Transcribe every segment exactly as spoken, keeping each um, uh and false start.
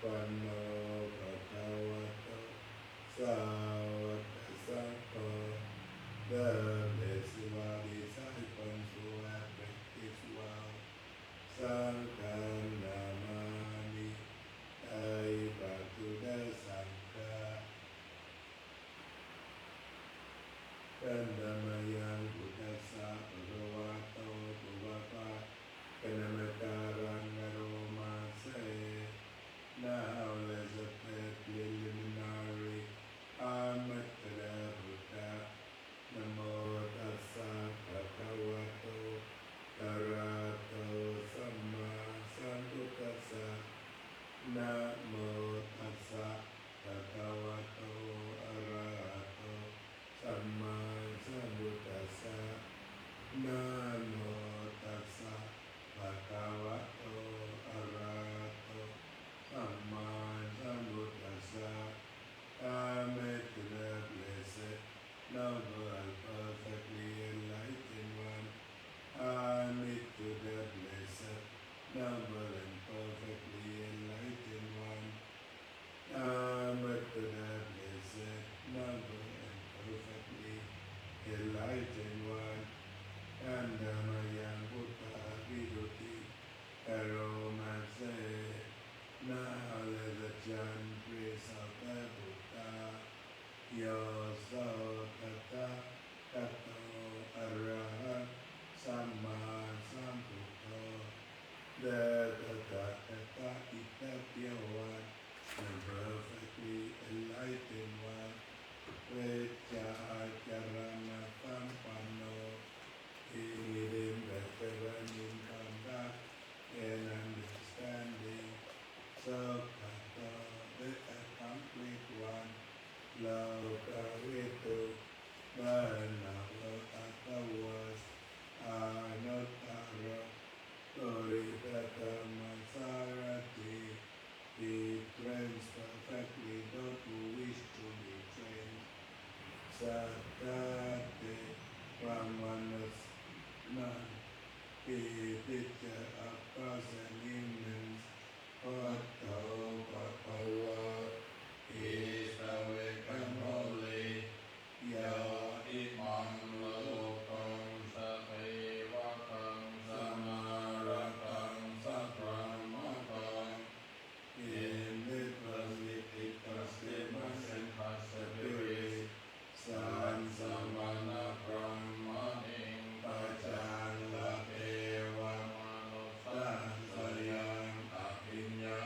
Namo bhagavato sāvakasaṅgho. The blessed one is I come to address this vow. Saṅghaṃ namāmi. I bow to the Saṅgha. Handa mayaṃ buddhassa bhagavato pubbabhāganamakāraṃ karoma se. Now let's say preliminary Aham Mitra Buddha. Namo tassa bhagavato arahato sammāsambuddhassa. Namo tassa bhagavato arahato sammāsambuddhassa. Namo tassa bhagavato arahato sammāsambuddhassa. Aham Mitra, blessed, noble and perfectly enlightened one. Aham Mitra, blessed, noble and perfectly enlightened one. Aham Mitra, blessed, noble and perfectly enlightened one. Handa mayaṃ buddhavimutti karoma se. Now let's chant, praise of the Buddha. Yo so tathāgato arahaṃ sammāsambuddho. The Tathāgata is the pure one, the perfectly enlightened one. Vijjācaraṇasampanno, he is perfect in conduct and understanding. Sugato, the accomplished one. Lokavidū, the noble afterwards. Anuttaro, purisadammasārathi, he trains perfectly those who wish to be trained. Sattā te brāhmaṇā samānā, he is teacher of gods and humans. Buddho bhagavā, he is awake and holy. Yo imaṃ lokaṃ sadevakaṃ samārataṃ sabrahmakaṃ, he is perceived in the supreme essence of the spirit. San samānā brāhmaṇiṃ pajaṃ sadevamanussapūjaṃ abhiññā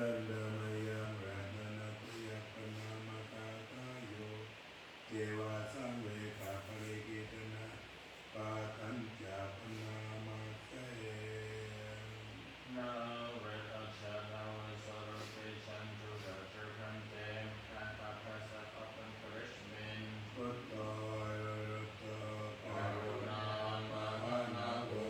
Handa mayaṃ ratanattayabhaṇāmagāthāyo ceva saṃvegaparidevanā padañca bhaṇāma se. Nāverajjā nāvisaroti candurajjugante kaṭṭhakassapapaṅkarasmiṃ buddho anuruddho karuṇāmahaṇṇavo.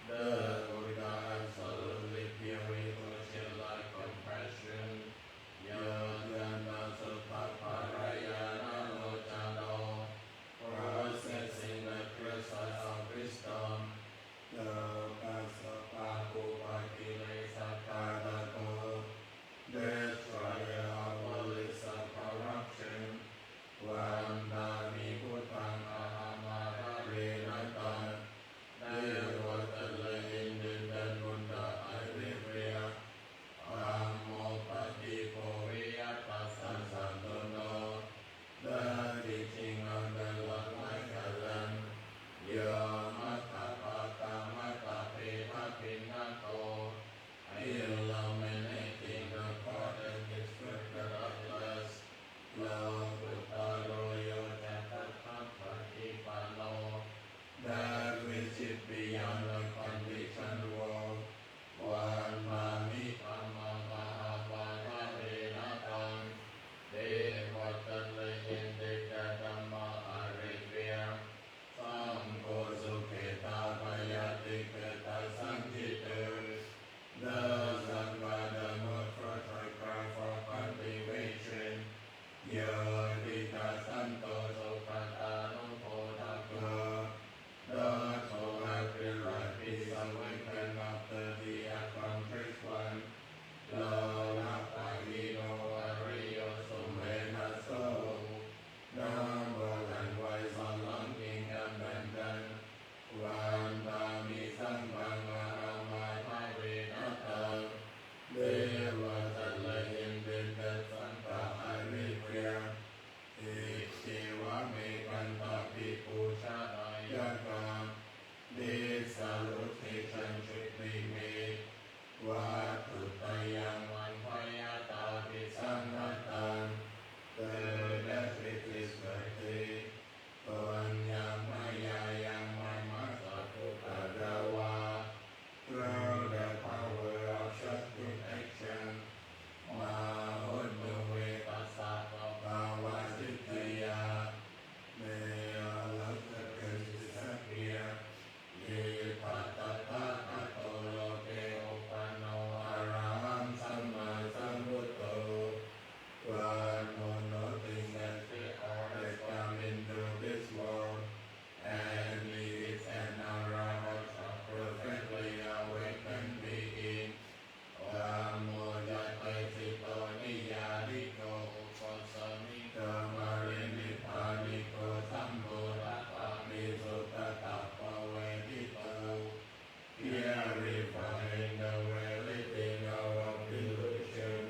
The Buddha absolutely pure, without compassion, yojanasūtaparayāṇalocano, possessing the clear sight of wisdom, lokassa pāpūpakilesaghātako, destroyer of all ills of corruption, vandāmi buddhaṃ ahaṃ ādarena taṃ. Devotees, ladies and gentlemen, Buddha, I revere. Dhammo paṭibo viya passaṃ sadhuṇo, the teaching of the Lord like a lamp. Yo maggapākamatapedapiṇṇato, illuminating the path and instructor of others. Lokuttaro yo cātapaṭipanno, that which is beyond the conditioned world. Vandāmi dhammaṃ ahaṃ ādarena taṃ. Devotees, ladies and gentlemen, Dhammo I revere. Saṅgho suketā bhayātikheta sañjito, the Sangha, the most fertile ground for cultivation. Yo diṭṭhasanto sugatānubodhako, those who have been rightly awakened after the accomplished one. Lolapahīno ariyo sumedhaso, noble and wise are longing abandon. Vandāmi saṅghaṃ ahaṃ ādarena taṃ. Devotees, ladies and gentlemen, Saṅgho I revere. Iccevamekantabhipūjanāyakā, these salutations should be made. Vatthuttayaṃ vandeyya atha abhisaṅkhataṃ, to that which is worthy. Puññaṃ mayā yaṃ mama sabbupaddavā, through the power of such good action, mā hontu ve tassa pāpāvajitiyā. May all obstacles disappear. Issā tathāgato loke uppanno arahaṃ sammāsambuddho. One who knows things as they are has come into this world, and he is an arahat, a perfectly awakened being. Dhammo ca desito niyyāniko, upasāmiko parinibbāniko, sammo tathāpi suttaṃ pavedito, purifying the very thing out of delusion,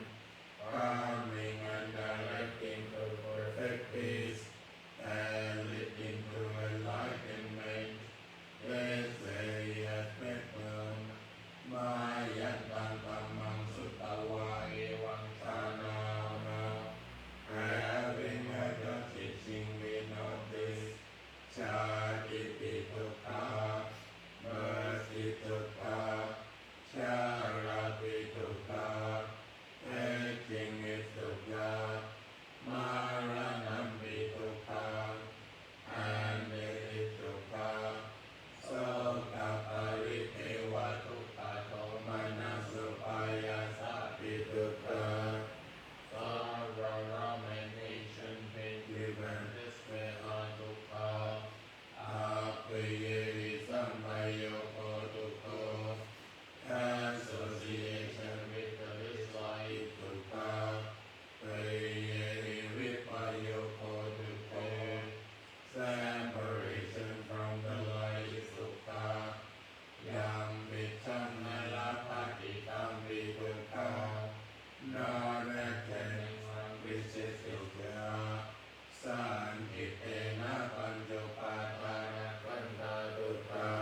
calming and directing to perfect peace, and leading to enlightenment. This way he has made known. Mayantaṃ dhammaṃ sutvā evaṃ jānāma, having heard the teaching, we know this. Jātipi dukkhā, mattipi dukkhā, jarāpi dukkhā, aging is dukkha, maraṇampi dukkha, anti is dukkha, sokaparidevadukkhadomanassupāyāsāpi dukkhā. Sorrow, lamentation, pain, grief and despair are dukkha. Appiyehi sampayogo dukkho, association with the desire is dukkha. Piyehi vippayogo dukkho, separation from the Lord is dukkha. Yampicchaṃ na labhati tampi dukkhā, not attaining one which is dukkha. Saṅkhittena pañcupādānakkhandhā dukkhā.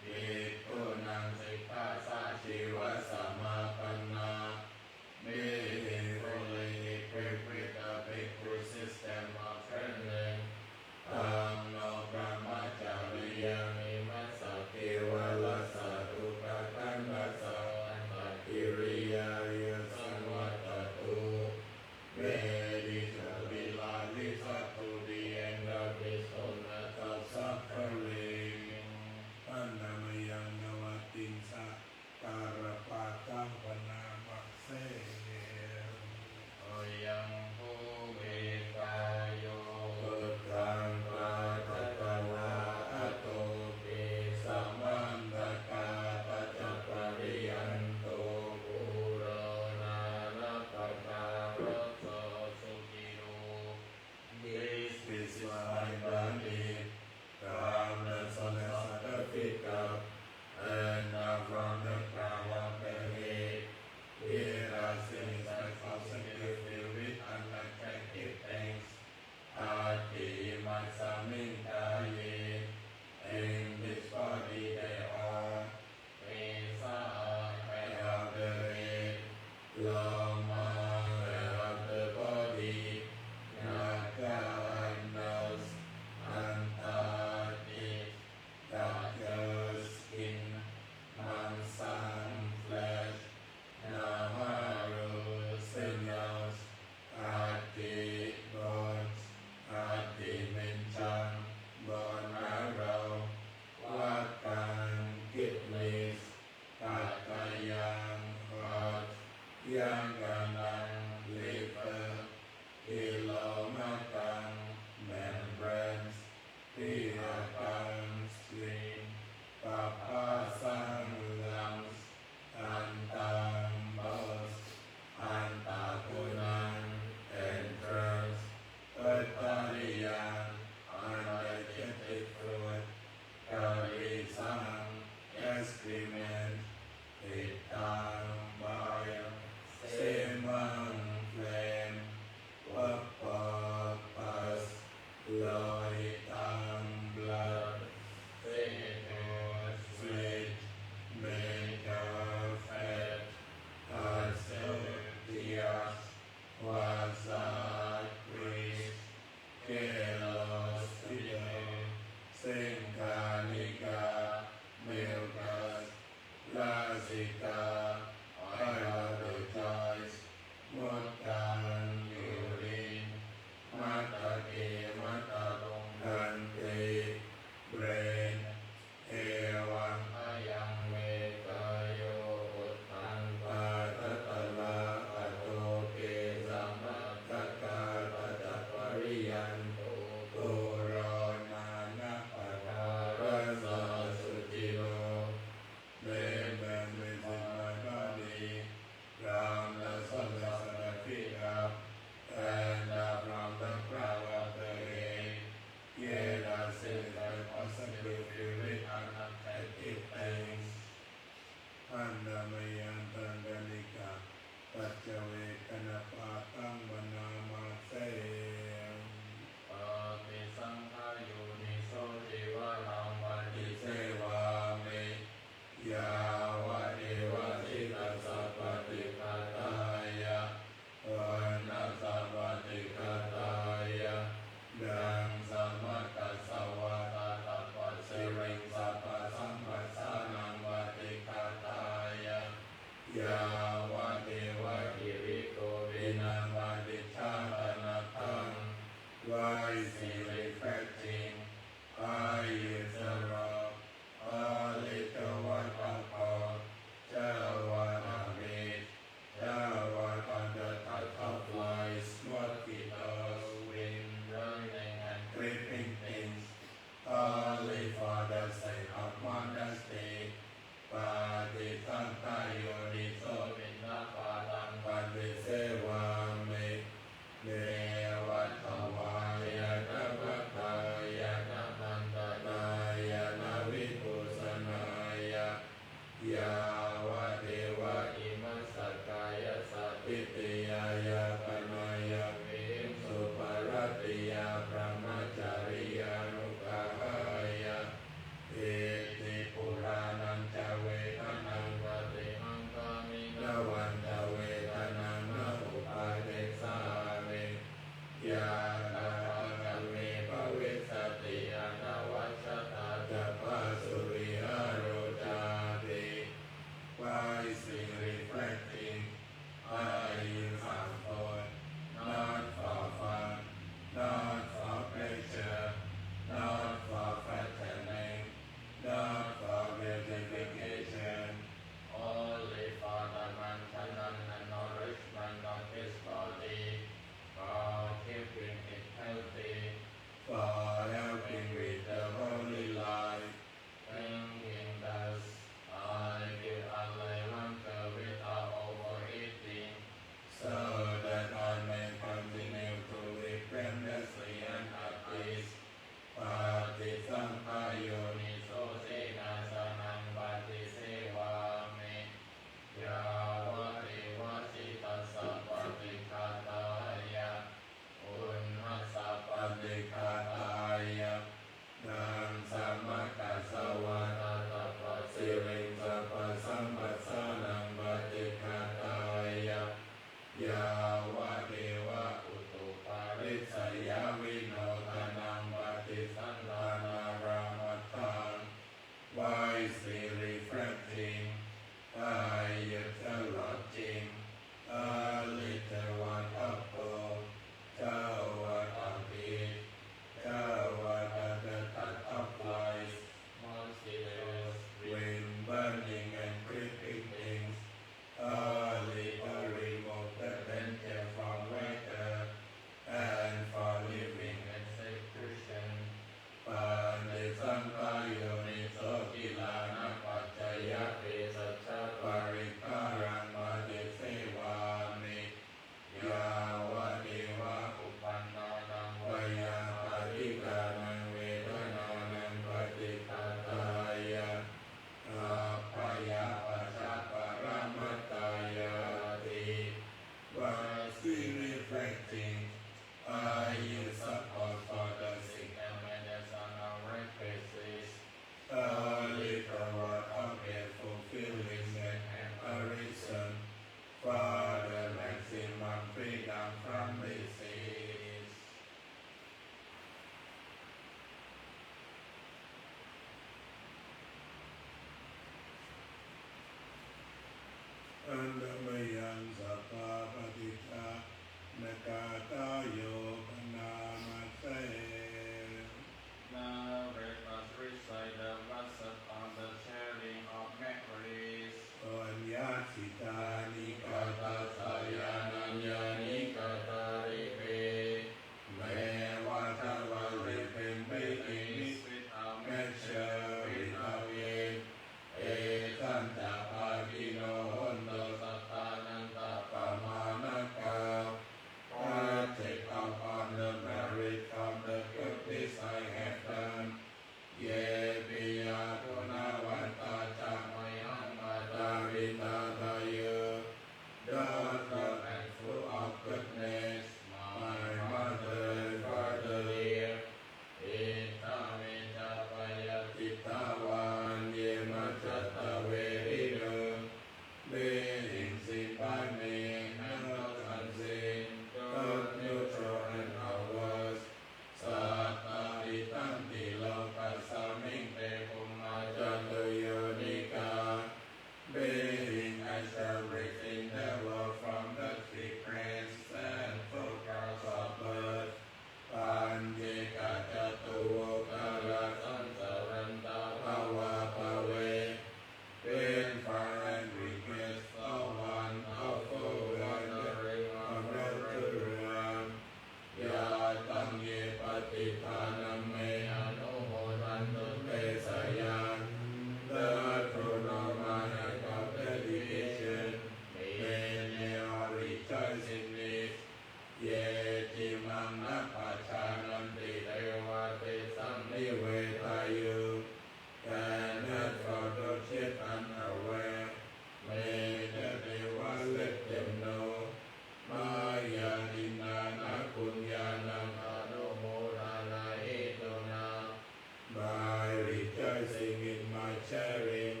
Sharing.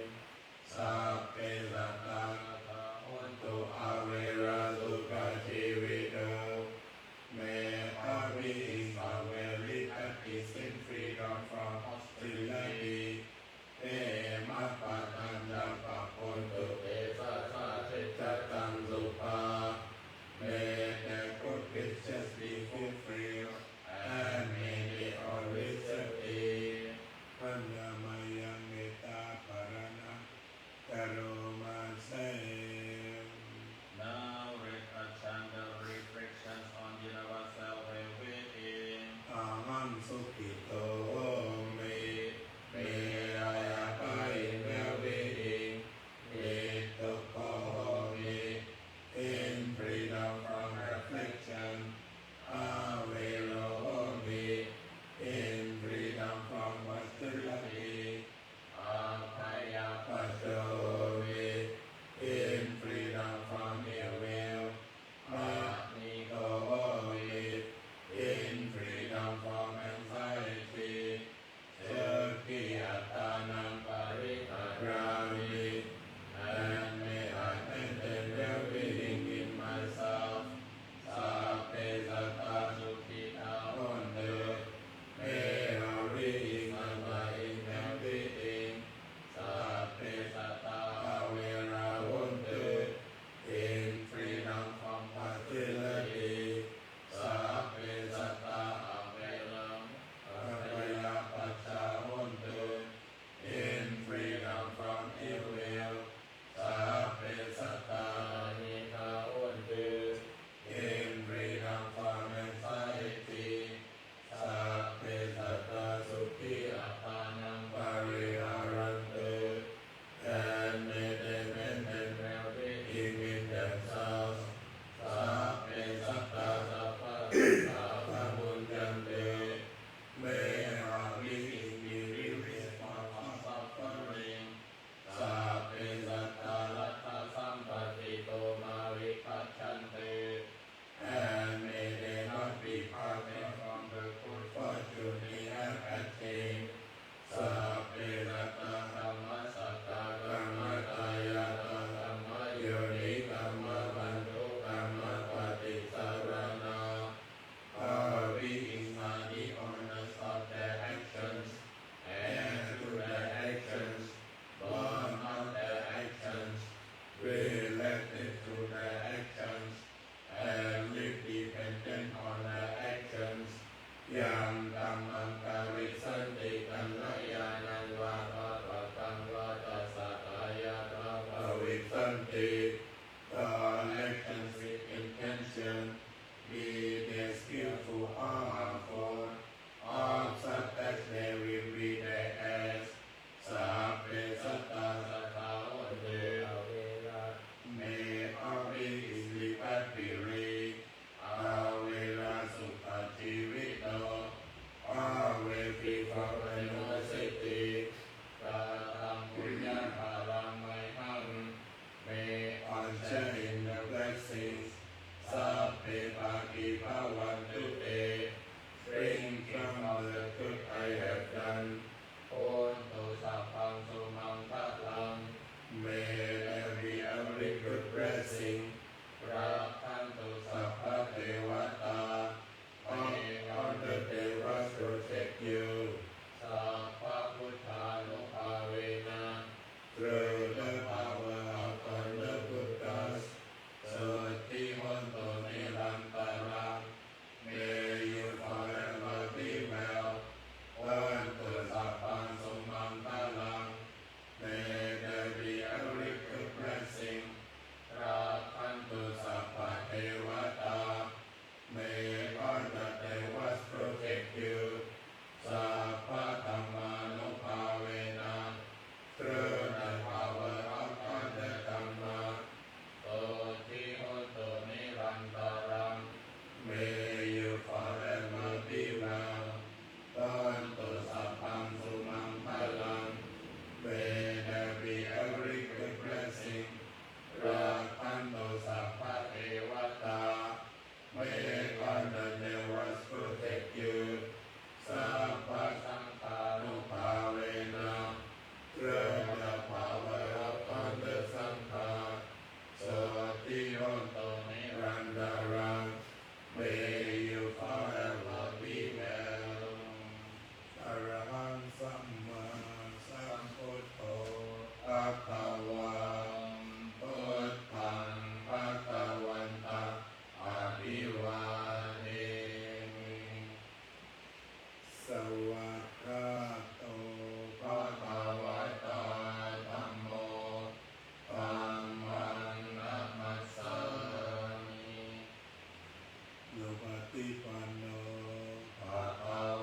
Sabbe sattā hontu averā sukhajīvino. May all beings have liberty, freedom from hostility. Khemappadañca pabhontu, te sāsā sijjhataṃ sukhā. May their good wishes be fulfilled, and may they all be happy. Handa mayaṃ mettāpārana karoma se. Now let us chant the reflections on universal well-being. Ahaṃ sukhito homi. May I abide in well-being. Niddukkho homi. In freedom from affliction. Avero homi. In freedom from hostility. Abhayapajjo homi. In freedom from ill will. Paṇīto homi. In freedom from anxiety. Sukhī attānaṃ pariharāmi. And may I maintain well-being in myself. Sabbe sattā sukhitā hontu. May all beings abide in well-being. Sabbe sattā averā hontu. In freedom from hostility. Sabbe sattā averā abhayapajjā hontu. In freedom from ill will. Sabbe sattā paṇītā hontu. In freedom from anxiety. Sabbe sattā sukhī attānaṃ pariharantu. And may they maintain well-being in themselves. Sabbe sattā sabbadukkhā pamuñcantu. May all beings be released from all suffering. Sabbe sattā laddhasampattito mā vigacchantu. And may they not be parted from the good fortune they have attained. Sabbe sattā kammassakā kammadāyādā kammayonī kammabandhū kammapaṭisaraṇā. All beings are the owners of their actions, heirs to their actions, born of their actions, related to their actions, and live dependent on their actions. Yaṃ kammaṃ karissanti kalyāṇaṃ vā pāpakaṃ vā tassa dāyādā bhavissanti. All actions with intention, be they skillful or harmful, all such acts they will be their heirs. Sabbe sattā sadā hontu averā. May all beings live happily. Averā sukhajīvino. Always free from animosity. Kataṃ puññaphalaṃ mayhaṃ. May Svākkhāto bhagavatā dhammo, dhammaṃ namassāmi. Supaṭipanno bhagavato